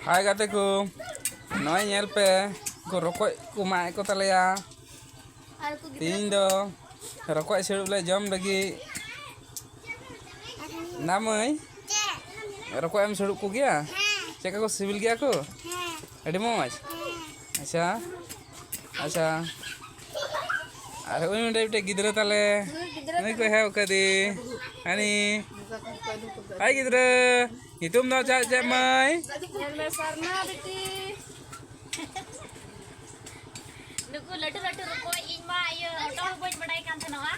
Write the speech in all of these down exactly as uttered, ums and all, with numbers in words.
ᱦᱟᱭ ᱜᱟᱛᱮ ᱠᱚ, ᱱᱚᱜᱼᱚᱭ ᱧᱮᱞ ᱯᱮ, ᱩᱱᱠᱩ ᱨᱚᱠᱚᱡ ᱠᱚ ᱢᱟᱜ ᱮᱫ ᱠᱚ ᱛᱟᱞᱮᱭᱟ᱾ ᱟᱨ ᱠᱚ ᱜᱤᱫᱽᱨᱟᱹ ᱛᱮᱦᱮᱧ ᱫᱚ ᱨᱚᱠᱚᱡ ᱥᱤᱲᱩᱵ ᱞᱮ ᱡᱚᱢ ᱞᱟᱹᱜᱤᱫ᱾ ᱱᱟ ᱢᱟᱹᱭ, ᱨᱚᱠᱚᱡ ᱮᱢ ᱥᱤᱲᱩᱵ ᱠᱚᱜᱮᱭᱟ? ᱦᱮᱸ᱾ ᱪᱮᱫ ᱞᱮᱠᱟ ᱠᱚ ᱥᱤᱵᱤᱞ ᱜᱮᱭᱟ ᱠᱚ? ᱦᱮᱸ᱾ ᱟᱹᱰᱤ ᱢᱚᱡᱽ? ᱦᱮᱸ᱾ ᱟᱪᱪᱷᱟ, ᱟᱪᱪᱷᱟ᱾ ᱟᱨ ᱩᱱᱤ ᱱᱚᱰᱮ ᱢᱤᱫᱴᱮᱡ ᱜᱤᱫᱽᱨᱟᱹ ᱛᱟᱞᱮ᱾ ᱦᱮᱸ, ᱜᱤᱫᱽᱨᱟᱹ ᱱᱩᱭ ᱠᱚ ᱛᱟᱞᱮ᱾ ᱦᱮᱡ ᱠᱟᱫᱮ᱾ ᱦᱟᱹᱱᱤ᱾ ᱦᱟᱭ ᱜᱤᱫᱽᱨᱟᱹ, ᱧᱩᱛᱩᱢ ᱫᱚ ᱪᱮᱫ, ᱪᱮᱫ ᱢᱟᱹᱭ? ᱧᱮᱞ ᱢᱮ ᱥᱟᱨᱱᱟ ᱵᱤᱴᱤ᱾ ᱱᱩᱠᱩ ᱞᱟᱹᱴᱩ ᱞᱟᱹᱴᱩ ᱨᱚᱠᱚᱡ, ᱤᱧ ᱢᱟ ᱤᱭᱟᱹ ᱦᱚᱴᱚᱜ ᱦᱚᱸ ᱵᱟᱹᱧ ᱵᱟᱰᱟᱭ ᱠᱟᱱ ᱛᱟᱦᱮᱱᱚᱜᱼᱟ᱾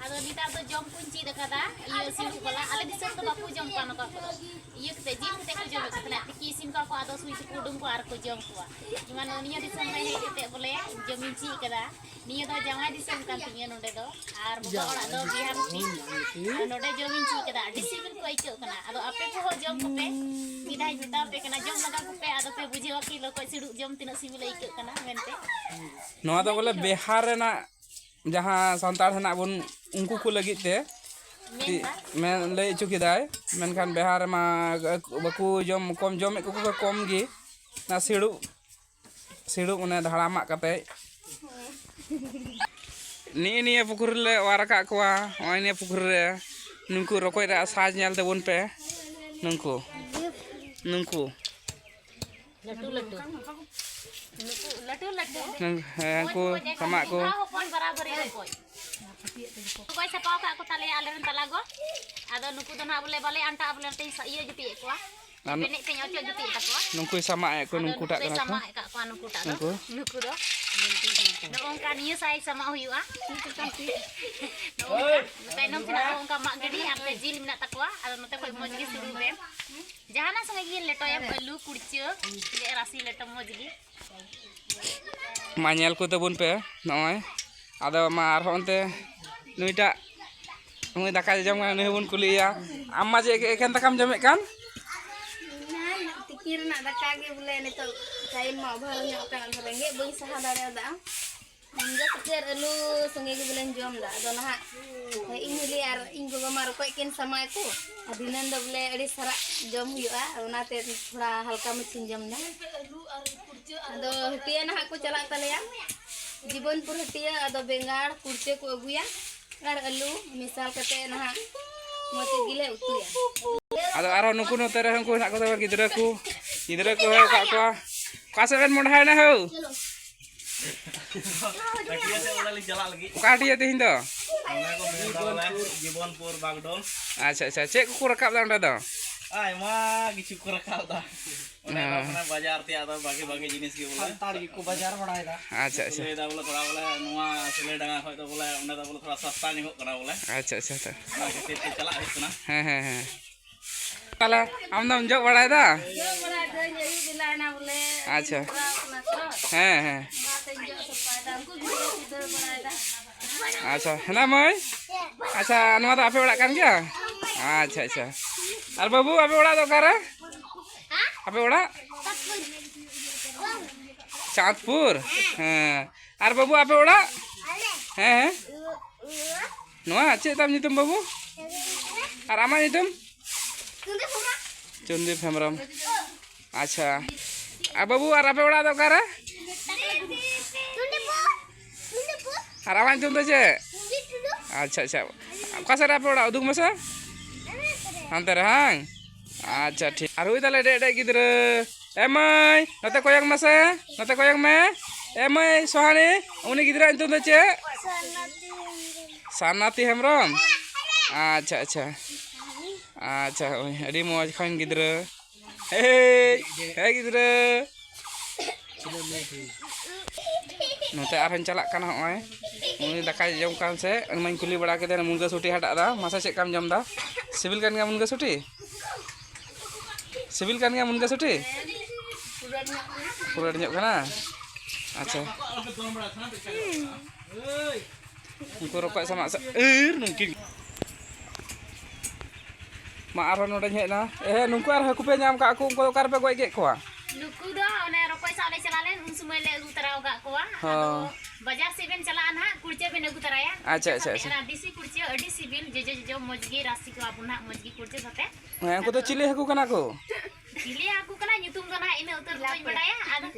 ᱟᱫᱚ ᱱᱮᱛᱟᱨ ᱫᱚ ᱡᱚᱢ ᱠᱚᱧ ᱪᱮᱫ ᱟᱠᱟᱫᱟ, ᱤᱭᱟᱹ ᱥᱤᱲᱩᱵ ᱵᱟᱞᱟ᱾ ᱟᱞᱮ ᱫᱤᱥᱚᱢ ᱫᱚ ᱵᱟᱠᱚ ᱡᱚᱢ ᱠᱚᱣᱟ ᱱᱚᱝᱠᱟ ᱠᱚᱫᱚ᱾ ᱤᱭᱟᱹ ᱠᱟᱛᱮ, ᱡᱤᱞ ᱠᱟᱛᱮ ᱠᱚ ᱡᱚᱢᱮᱫ ᱠᱚ ᱛᱟᱦᱮᱱᱟ᱾ ᱛᱤᱠᱤ ᱤᱥᱤᱱ ᱠᱚᱣᱟ ᱠᱚ, ᱟᱫᱚ ᱥᱩᱭ ᱛᱮᱠᱚ ᱩᱰᱩᱝ ᱠᱚᱣᱟ ᱟᱨ ᱠᱚ ᱡᱚᱢ ᱠᱚᱣᱟ᱾ ᱡᱮᱢᱚᱱ ᱱᱤᱭᱟᱹ ᱫᱤᱥᱚᱢ ᱨᱮ ᱦᱮᱡ ᱠᱟᱛᱮ ᱵᱚᱞᱮ ᱡᱚᱢᱤᱧ ᱪᱮᱫ ᱟᱠᱟᱫᱟ᱾ ᱱᱤᱭᱟᱹ ᱫᱚ ᱡᱟᱶᱟᱭ ᱫᱤᱥᱚᱢ ᱠᱟᱱ ᱛᱤᱧᱟᱹ ᱱᱚᱰᱮ ᱫᱚ, ᱟᱨ ᱵᱟᱵᱟ ᱚᱲᱟᱜ ᱫᱚ ᱵᱤᱦᱟᱨ ᱥᱮᱫ᱾ ᱟᱨ ᱱᱚᱰᱮ ᱡᱚᱢᱤᱧ ᱪᱮᱫ ᱟᱠᱟᱫᱟ, ᱟᱹᱰᱤ ᱥᱤᱵᱤᱞ ᱠᱚ ᱟᱹᱭᱠᱟᱹᱜ ᱠᱟᱱᱟ᱾ ᱟᱫᱚ ᱟᱯᱮ ᱠᱚᱦᱚᱸ ᱡᱚᱢ ᱠᱚᱯᱮ, ᱢᱤᱫ ᱫᱷᱟᱣ ᱤᱧ ᱢᱮᱛᱟᱣ ᱯᱮ ᱠᱟᱱᱟ, ᱡᱚᱢ ᱞᱟᱜᱟ ᱠᱚᱯᱮ, ᱟᱫᱚ ᱯᱮ ᱵᱩᱡᱷᱟᱹᱣᱟ ᱠᱤ ᱞᱚᱠᱚᱡ ᱥᱤᱲᱩᱵ ᱡᱚᱢ ᱛᱤᱱᱟᱹᱜ ᱥᱤᱵᱤᱞ ᱟᱹᱭᱠᱟᱹᱜ ᱠᱟᱱᱟ ᱢᱮᱱᱛᱮ᱾ ᱱᱚᱣᱟ ᱫᱚ ᱵᱚᱞᱮ ᱵᱤᱦᱟᱨ ᱨᱮᱱᱟᱜ ᱡᱟᱦᱟᱸ ᱥᱟᱱᱛᱟᱲ ᱦᱮᱱᱟᱜ ᱵᱚᱱ, ᱩᱱᱠᱩ ᱠᱚ ᱞᱟᱹᱜᱤᱫ ᱛᱮ ᱢᱮᱱᱫᱟ᱾ ᱢᱮᱱ ᱞᱟᱹᱭ ᱦᱚᱪᱚ ᱠᱮᱫᱟᱭ, ᱢᱮᱱᱠᱷᱟᱱ ᱵᱤᱦᱟᱨ ᱨᱮᱢᱟ ᱵᱟᱠᱚ ᱡᱚᱢ, ᱠᱚᱢ ᱡᱚᱢᱮᱫ ᱠᱚ ᱠᱚ ᱠᱚᱢ ᱜᱮ᱾ ᱚᱱᱟ ᱥᱤᱲᱩᱵ, ᱥᱤᱲᱩᱵ ᱚᱱᱮ ᱫᱷᱟᱲᱟ ᱢᱟᱜ ᱠᱟᱛᱮ᱾ ᱱᱤᱜᱼᱤ ᱱᱤᱭᱟᱹ ᱯᱩᱠᱷᱨᱤ ᱨᱮᱞᱮ ᱚᱣᱟᱨ ᱟᱠᱟᱫ ᱠᱚᱣᱟ᱾ ᱱᱚᱜᱼᱚᱭ ᱱᱤᱭᱟᱹ ᱯᱩᱠᱷᱨᱤ ᱨᱮ ᱱᱩᱠᱩ ᱨᱚᱠᱚᱡ ᱨᱮᱭᱟᱜ size ᱧᱮᱞ ᱛᱟᱵᱚᱱ ᱯᱮ᱾ ᱱᱩᱠᱩ, ᱱᱩᱠᱩ᱾ ᱞᱟᱹᱴᱩ ᱞᱟᱹᱴᱩ᱾ ᱱᱩᱠᱩ ᱞᱟᱹᱴᱩ ᱞᱟᱹᱴᱩ᱾ ᱱᱩᱠᱩ, ᱦᱮᱸ, ᱩᱱᱠᱩ ᱢᱚᱡᱽ ᱢᱚᱡᱽ ᱥᱟᱢᱟᱜ ᱠᱚ᱾ ᱢᱤᱫ ᱫᱷᱟᱣ ᱦᱚᱯᱚᱱ ᱵᱟᱨᱟᱵᱟᱹᱨᱤ ᱨᱚᱠᱚᱡ᱾ ᱜᱚᱡ ᱥᱟᱯᱷᱟ ᱟᱠᱟᱫ ᱠᱚ ᱛᱟᱞᱮᱭᱟ ᱟᱞᱮᱨᱮᱱ ᱛᱟᱞᱟ ᱜᱚ᱾ ᱟᱫᱚ ᱱᱩᱠᱩ ᱫᱚ ᱱᱟᱦᱟᱜ ᱵᱚᱞᱮ ᱵᱟᱞᱮ ᱟᱱᱴᱟᱜᱼᱟ, ᱵᱚᱞᱮ ᱱᱚᱛᱮᱧ ᱥᱟ-, ᱤᱭᱟᱹ ᱡᱩᱴᱤᱡ ᱮᱫ ᱠᱚᱣᱟ᱾ ᱟᱨ ᱮᱱᱮᱡ ᱛᱮᱧ ᱚᱪᱚᱜ ᱡᱩᱴᱤᱡ ᱮᱫ ᱛᱟᱠᱚᱣᱟ᱾ ᱱᱩᱠᱩᱭ ᱥᱟᱢᱟᱜ ᱮᱫ ᱠᱚ, ᱟᱫᱚ ᱱᱩᱠᱩᱴᱟᱜ ᱱᱩᱠᱩᱭ ᱠᱟᱱᱟ ᱠᱚ᱾ ᱥᱟᱢᱟᱜ ᱟᱠᱟᱫ ᱠᱚᱣᱟ, ᱱᱩᱠᱩᱴᱟᱜ ᱫᱚ᱾ ᱱᱩᱠᱩ? ᱱᱩᱠᱩ ᱫᱚ᱾ ᱱᱚᱜᱼᱚ ᱱᱚᱝᱠᱟ ᱱᱤᱭᱟᱹ size ᱥᱟᱢᱟᱜ ᱦᱩᱭᱩᱜᱼᱟ᱾ ᱱᱚᱜᱼᱚ ᱱᱚᱝᱠᱟ᱾ ᱛᱟᱭᱱᱚᱢ ᱥᱮᱱᱟᱜ ᱫᱚ ᱚᱱᱠᱟ ᱢᱟᱜ ᱜᱤᱰᱤ ᱟᱨ ᱡᱤᱞ ᱢᱮᱱᱟᱜ ᱛᱟᱠᱚᱣᱟ᱾ ᱟᱫᱚ ᱱᱚᱛᱮ ᱠᱷᱚᱡ ᱢᱚᱡᱽ ᱜᱮ ᱥᱩᱨᱩᱭ ᱢᱮ᱾ ᱡᱟᱦᱟᱱᱟᱜ ᱥᱚᱸᱜᱮ ᱜᱮ ᱞᱮᱴᱚᱭᱟᱢ, ᱟᱹᱞᱩ, ᱠᱩᱲᱪᱟᱹ, ᱨᱟᱥᱮ ᱞᱮᱴᱚ ᱢᱚᱡᱽ ᱜᱮ᱾ ᱢᱟ ᱧᱮᱞ ᱠᱚ ᱛᱟᱵᱚᱱ ᱯᱮ ᱱᱚᱜᱼᱚᱭ᱾ ᱟᱫᱚ ᱢᱟ ᱟᱨᱦᱚᱸ ᱚᱱᱛᱮ ᱱᱩᱭᱴᱟᱜ, ᱱᱩᱭ ᱫᱟᱠᱟ ᱡᱚᱢ ᱠᱟᱱᱟ, ᱱᱩᱭ ᱦᱚᱸᱵᱚᱱ ᱠᱩᱞᱤᱭᱮᱭᱟ᱾ ᱟᱢ ᱢᱟ ᱪᱮᱫ ᱮᱠᱮᱱ ᱫᱟᱠᱟᱢ ᱡᱚᱢᱮᱫ ᱠᱟᱱ? ᱮᱱᱟᱱ ᱛᱤᱠᱤᱱ ᱨᱮᱱᱟᱜ ᱫᱟᱠᱟ ᱜᱮ ᱵᱚᱞᱮ, ᱱᱤᱛᱚᱜ time ᱢᱟ over ᱧᱚᱜ ᱠᱟᱱᱟ, ᱟᱫᱚ ᱨᱮᱸᱜᱮᱡ ᱵᱟᱹᱧ ᱥᱟᱦᱟ ᱫᱟᱲᱮᱭᱟᱫᱟ᱾ ᱢᱩᱱᱜᱟᱹ ᱥᱩᱴᱤ ᱟᱨ ᱟᱹᱞᱩ ᱥᱚᱸᱜᱮ ᱜᱮ ᱵᱚᱞᱮᱧ ᱡᱚᱢ ᱮᱫᱟ᱾ ᱟᱫᱚ ᱱᱟᱦᱟᱜ ᱤᱧ ᱦᱤᱞᱤ ᱟᱨ ᱤᱧ ᱜᱚᱜᱚ ᱢᱟ ᱨᱚᱠᱚᱡ ᱠᱤᱱ ᱥᱟᱢᱟᱭ ᱠᱚ, ᱟᱨ ᱫᱷᱤᱱᱟᱹᱱ ᱫᱚ ᱵᱚᱞᱮ ᱟᱹᱰᱤ ᱥᱟᱨᱟᱜ ᱡᱚᱢ ᱦᱩᱭᱩᱜᱼᱟ, ᱚᱱᱟᱛᱮ ᱛᱷᱚᱲᱟ ᱦᱟᱞᱠᱟ ᱢᱟᱪᱷᱟᱧ ᱡᱚᱢ ᱮᱫᱟ᱾ ᱟᱫᱚ ᱦᱟᱹᱴᱤᱭᱟᱹ ᱱᱟᱦᱟᱜ ᱠᱚ ᱪᱟᱞᱟᱜ ᱛᱟᱞᱮᱭᱟ, ᱡᱤᱵᱚᱱᱯᱩᱨ ᱦᱟᱹᱴᱤᱭᱟᱹ᱾ ᱟᱫᱚ ᱵᱮᱸᱜᱟᱲ ᱠᱩᱲᱪᱟᱹ ᱠᱚ ᱟᱹᱜᱩᱭᱟ ᱟᱨ ᱟᱹᱞᱩ ᱢᱮᱥᱟᱞ ᱠᱟᱛᱮ ᱱᱟᱦᱟᱜ ᱢᱚᱡᱽ ᱜᱮᱞᱮ ᱩᱛᱩᱭᱟ᱾ ᱟᱫᱚ ᱟᱨᱦᱚᱸ ᱱᱩᱠᱩ ᱱᱚᱛᱮ ᱨᱮ ᱩᱱᱠᱩ ᱦᱮᱱᱟᱜ ᱠᱚ ᱛᱟᱵᱚᱱᱟ, ᱜᱤᱫᱽᱨᱟᱹ ᱠᱚ, ᱜᱤᱫᱽᱨᱟᱹ ᱠᱚ ᱦᱮᱡ ᱟᱠᱟᱫ ᱠᱚᱣᱟ᱾ ᱚᱠᱟ ᱥᱮᱫ ᱵᱮᱱ ᱢᱚᱰᱦᱟᱭᱮᱱᱟ ᱦᱳ? ᱦᱟᱹᱴᱤᱭᱟᱹ ᱥᱮᱫ ᱵᱚᱞᱮ ᱞᱤᱧ ᱪᱟᱞᱟᱜ ᱞᱟᱹᱜᱤᱫ᱾ ᱚᱠᱟ ᱦᱟᱹᱴᱤᱭᱟᱹ ᱛᱮᱦᱮᱧ ᱫᱚ? ᱚᱱᱟ ᱠᱚ ᱢᱮᱱ ᱮᱫᱟ ᱵᱚᱞᱮ ᱡᱤᱵᱚᱱᱯᱩᱨ ᱵᱟᱜᱽᱰᱳᱞ᱾ ᱟᱪᱪᱷᱟ, ᱟᱪᱪᱷᱟ, ᱪᱮᱫ ᱠᱚᱠᱚ ᱨᱟᱠᱟᱵ ᱮᱫᱟ ᱚᱸᱰᱮ ᱫᱚ? ᱟᱭᱢᱟ ᱠᱤᱪᱷᱩ ᱠᱚ ᱨᱟᱠᱟᱵ ᱮᱫᱟ᱾ ᱚᱸᱰᱮ ᱫᱚ ᱦᱮᱸ᱾ ᱠᱟᱱᱟ ᱵᱟᱡᱟᱨ ᱛᱮᱭᱟᱜ ᱫᱚ ᱵᱷᱟᱜᱤ ᱵᱷᱟᱜᱤ ᱡᱤᱱᱤᱥ ᱜᱮ ᱵᱚᱞᱮ᱾ ᱥᱟᱱᱛᱟᱲ ᱜᱮᱠᱚ ᱵᱟᱡᱟᱨ ᱵᱟᱲᱟᱭᱮᱫᱟ᱾ ᱟᱪᱪᱷᱟ, ᱟᱪᱪᱷᱟ᱾ ᱞᱟᱹᱭ ᱮᱫᱟ ᱵᱚᱞᱮ ᱛᱷᱚᱲᱟ ᱵᱚᱞᱮ ᱱᱚᱣᱟ ᱥᱤᱞᱟᱹᱭᱰᱟᱸᱜᱟ ᱠᱷᱚᱡ ᱫᱚ ᱵᱚᱞᱮ ᱚᱸᱰᱮ ᱫᱚ ᱵᱚᱞᱮ ᱛᱷᱚᱲᱟ ᱥᱟᱥᱛᱟ ᱧᱚᱜᱚᱜ ᱠᱟᱱᱟ ᱵᱚᱞᱮ᱾ ᱟᱪᱪᱷᱟ, ᱟᱪᱪᱷᱟ, ᱟᱪᱪᱷᱟ᱾ ᱚᱱᱟ ᱠᱷᱟᱹᱛᱤᱨ ᱛᱮ ᱪᱟᱞᱟᱜ ᱦᱩᱭᱩᱜ ᱠᱟᱱᱟ᱾ ᱦᱮᱸ, ᱦᱮᱸ, ᱦᱮᱸ᱾ ᱛᱟᱦᱞᱮ ᱟᱢ ᱫᱚᱢ ᱡᱚᱜ ᱵᱟᱲᱟᱭᱮᱫᱟ? ᱡᱚᱜ ᱵᱟᱲᱟᱭ ᱫᱟᱹᱧ, ᱟᱹᱭᱩᱵ ᱵᱮᱞᱟ ᱮᱱᱟ ᱵᱚᱞᱮ᱾ ᱟᱪᱪᱷᱟ᱾ ᱠᱚᱨᱟᱣ ᱠᱟᱱᱟ ᱛᱚ᱾ ᱦᱮᱸ, ᱦᱮᱸ᱾ ᱚᱱᱟᱛᱮᱧ ᱡᱚᱜ ᱥᱟᱯᱷᱟᱭᱮᱫᱟ᱾ ᱩᱱᱠᱩ ᱜᱤᱫᱽᱨᱟᱹ ᱠᱚ ᱫᱟᱹᱲ ᱵᱟᱲᱟᱭᱮᱫᱟ᱾ ᱟᱪᱪᱷᱟ, ᱦᱮᱸᱫᱟ ᱢᱟᱹᱭ? ᱟᱪᱪᱷᱟ, ᱱᱚᱣᱟ ᱫᱚ ᱟᱯᱮ ᱚᱲᱟᱜ ᱠᱟᱱ ᱜᱮᱭᱟ? ᱟᱪᱪᱷᱟ, ᱟᱪᱪᱷᱟ᱾ ᱟᱨ ᱵᱟᱹᱵᱩ, ᱟᱯᱮ ᱚᱲᱟᱜ ᱫᱚ ᱚᱠᱟᱨᱮ? ᱟᱯᱮ ᱚᱲᱟᱜ? ᱪᱟᱸᱫᱽᱯᱩᱨ? ᱦᱮᱸ᱾ ᱟᱨ ᱵᱟᱹᱵᱩ, ᱟᱯᱮ ᱚᱲᱟᱜ? ᱦᱮᱸ, ᱦᱮᱸ᱾ ᱱᱚᱣᱟ ᱪᱮᱫ ᱛᱟᱢ ᱧᱩᱛᱩᱢ ᱵᱟᱹᱵᱩ? ᱟᱨ ᱟᱢᱟᱜ ᱧᱩᱛᱩᱢ? ᱪᱚᱱᱫᱤᱯ ᱦᱮᱢᱵᱨᱚᱢ᱾ ᱟᱪᱪᱷᱟ᱾ ᱟᱨ ᱵᱟᱹᱵᱩ, ᱟᱨ ᱟᱯᱮ ᱚᱲᱟᱜ ᱫᱚ ᱚᱠᱟᱨᱮ? ᱟᱨ ᱟᱢᱟᱜ ᱧᱩᱛᱩᱢ ᱫᱚ ᱪᱮᱫ? ᱟᱪᱪᱷᱟ, ᱟᱪᱪᱷᱟ᱾ ᱚᱠᱟ ᱥᱮᱫ ᱨᱮ ᱟᱯᱮ ᱚᱲᱟᱜ? ᱩᱫᱩᱜ ᱢᱮᱥᱮ᱾ ᱦᱟᱱᱛᱮ ᱨᱮ, ᱦᱟᱝ? ᱟᱪᱪᱷᱟ, ᱴᱷᱤᱠ᱾ ᱟᱨ ᱦᱩᱭ ᱛᱟᱞᱮ ᱰᱮᱡ ᱰᱮᱡ ᱜᱤᱫᱽᱨᱟᱹ᱾ ᱮ ᱢᱟᱹᱭ, ᱱᱚᱛᱮ ᱠᱚᱭᱚᱜ ᱢᱮᱥᱮ᱾ ᱱᱚᱛᱮ ᱠᱚᱭᱚᱜ ᱢᱮ᱾ ᱮ ᱢᱟᱹᱭ, ᱥᱚᱦᱟᱱᱤ, ᱩᱱᱤ ᱜᱤᱫᱽᱨᱟᱹᱣᱟᱜ ᱧᱩᱛᱩᱢ ᱫᱚ ᱪᱮᱫ? ᱥᱟᱨᱱᱟᱛᱤ ᱦᱮᱢᱵᱨᱚᱢ᱾ ᱟᱪᱪᱷᱟ, ᱟᱪᱪᱷᱟ᱾ ᱟᱪᱪᱷᱟ, ᱦᱳᱭ, ᱟᱹᱰᱤ ᱢᱚᱡᱽ ᱠᱷᱟᱱ ᱜᱤᱫᱽᱨᱟᱹ᱾ ᱦᱮᱭ, ᱦᱮᱭ ᱜᱤᱫᱽᱨᱟᱹ᱾ ᱱᱚᱛᱮ ᱟᱨᱦᱚᱸᱧ ᱪᱟᱞᱟᱜ ᱠᱟᱱᱟ, ᱦᱚᱸᱜᱼᱚᱭ᱾ ᱩᱱᱤ ᱫᱟᱠᱟᱭ ᱡᱚᱢ ᱠᱟᱱ ᱥᱮ, ᱩᱱᱤ ᱢᱟᱧ ᱠᱩᱞᱤ ᱵᱟᱲᱟ ᱠᱮᱫᱮᱭᱟ, ᱢᱩᱱᱜᱟᱹ ᱥᱩᱴᱤ ᱦᱟᱴᱟᱜ ᱫᱟ᱾ ᱢᱟᱥᱮ ᱪᱮᱫ ᱞᱮᱠᱟᱢ ᱡᱚᱢ ᱫᱟ? ᱥᱤᱵᱤᱞ ᱠᱟᱱ ᱜᱮᱭᱟ ᱢᱩᱱᱜᱟᱹ ᱥᱩᱴᱤ? ᱥᱤᱵᱤᱞ ᱠᱟᱱ ᱜᱮᱭᱟ ᱢᱩᱱᱜᱟᱹ ᱥᱩᱴᱤ? ᱯᱩᱨᱟᱹᱴ ᱧᱚᱜ ᱠᱟᱱᱟ? ᱟᱪᱪᱷᱟ᱾ ᱩᱱᱠᱩ ᱨᱚᱠᱚᱡ ᱥᱟᱢᱟᱜ ᱥᱮ, ᱟᱹᱨ ᱱᱩᱝᱠᱤᱱ᱾ ᱢᱟ ᱟᱨᱦᱚᱸ ᱱᱚᱰᱮᱧ ᱦᱮᱡ ᱮᱱᱟ᱾ ᱮ, ᱱᱩᱠᱩ ᱟᱨ ᱦᱟᱹᱠᱩ ᱯᱮ ᱧᱟᱢ ᱠᱟᱜ ᱠᱚ, ᱩᱱᱠᱩ ᱫᱚ ᱚᱠᱟ ᱨᱮᱯᱮ ᱜᱚᱡ ᱠᱮᱫ ᱠᱚᱣᱟ? ᱱᱩᱠᱩ ᱫᱚ ᱚᱱᱮ ᱨᱚᱠᱚᱡ ᱥᱟᱵ ᱞᱮ ᱪᱟᱞᱟᱣ ᱞᱮᱱ, ᱩᱱ ᱥᱚᱢᱚᱭ ᱞᱮ ᱟᱹᱜᱩ ᱛᱚᱨᱟ ᱟᱠᱟᱫ ᱠᱚᱣᱟ᱾ ᱦᱚᱸ᱾ ᱟᱫᱚ ᱵᱟᱡᱟᱨ ᱥᱮᱫ ᱵᱮᱱ ᱪᱟᱞᱟᱜᱼᱟ ᱱᱟᱦᱟᱜ, ᱠᱩᱲᱪᱟᱹ ᱵᱮᱱ ᱟᱹᱜᱩ ᱛᱚᱨᱟᱭᱟ᱾ ᱟᱪᱪᱷᱟ, ᱟᱪᱪᱷᱟ, ᱟᱪᱪᱷᱟ᱾ ᱚᱱᱟ ᱫᱮᱥᱤ ᱠᱩᱲᱪᱟᱹ ᱟᱹᱰᱤ ᱥᱤᱵᱤᱞ, ᱡᱚᱡᱚ ᱡᱚᱡᱚ, ᱢᱚᱡᱽ ᱜᱮ ᱨᱟᱥᱮ ᱠᱚᱜᱼᱟ ᱵᱚᱱ ᱱᱟᱦᱟᱜ, ᱢᱚᱡᱽ ᱜᱮ ᱠᱩᱲᱪᱟᱹ ᱥᱟᱛᱮ᱾ ᱦᱮᱸ, ᱩᱱᱠᱩ ᱫᱚ ᱟᱫᱚ ᱪᱤᱞᱤ ᱦᱟᱹᱠᱩ ᱠᱟᱱᱟ ᱠᱚ? ᱪᱤᱞᱤ ᱦᱟᱹᱠᱩ ᱠᱟᱱᱟ ᱧᱩᱛᱩᱢ ᱫᱚ ᱱᱟᱦᱟᱜ ᱤᱱᱟᱹ ᱩᱛᱟᱹᱨ ᱫᱚ ᱵᱟᱹᱧ ᱵᱟᱰᱟᱭᱟ᱾ ᱟᱫᱚ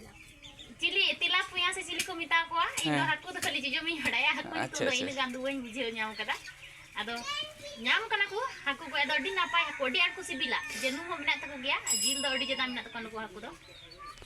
ᱪᱤᱞᱤ, ᱛᱤᱞᱟᱯᱩᱭᱟ ᱥᱮ ᱪᱤᱞᱤ ᱠᱚ ᱢᱮᱛᱟ ᱠᱚᱣᱟ? ᱤᱧ ᱫᱚ ᱦᱮᱸ᱾ ᱦᱟᱹᱠᱩ ᱫᱚ ᱠᱷᱟᱹᱞᱤ ᱡᱚᱡᱚᱢ ᱤᱧ ᱵᱟᱰᱟᱭᱟ, ᱦᱟᱹᱠᱩ ᱧᱩᱛᱩᱢ ᱟᱪᱪᱷᱟ, ᱫᱚ ᱟᱪᱪᱷᱟ, ᱤᱱᱟᱹᱜ ᱟᱪᱪᱷᱟ᱾ ᱜᱟᱱ ᱫᱚ ᱵᱟᱹᱧ ᱵᱩᱡᱷᱟᱹᱣ ᱧᱟᱢ ᱠᱟᱫᱟ᱾ ᱟᱫᱚ ᱧᱟᱢ ᱠᱟᱱᱟ ᱠᱚ ᱦᱟᱹᱠᱩ ᱠᱚ, ᱟᱫᱚ ᱟᱹᱰᱤ ᱱᱟᱯᱟᱭ ᱦᱟᱹᱠᱩ, ᱟᱹᱰᱤ ᱟᱸᱴ ᱠᱚ ᱥᱤᱵᱤᱞᱟ᱾ ᱡᱟᱹᱱᱩᱢ ᱦᱚᱸ ᱢᱮᱱᱟᱜ ᱛᱟᱠᱚ ᱜᱮᱭᱟ, ᱡᱤᱞ ᱫᱚ ᱟᱹᱰᱤ ᱡᱟᱫᱟ ᱢᱮᱱᱟᱜ ᱛᱟᱠᱚᱣᱟ ᱱᱩᱠᱩ ᱦᱟᱹᱠᱩ ᱫᱚ᱾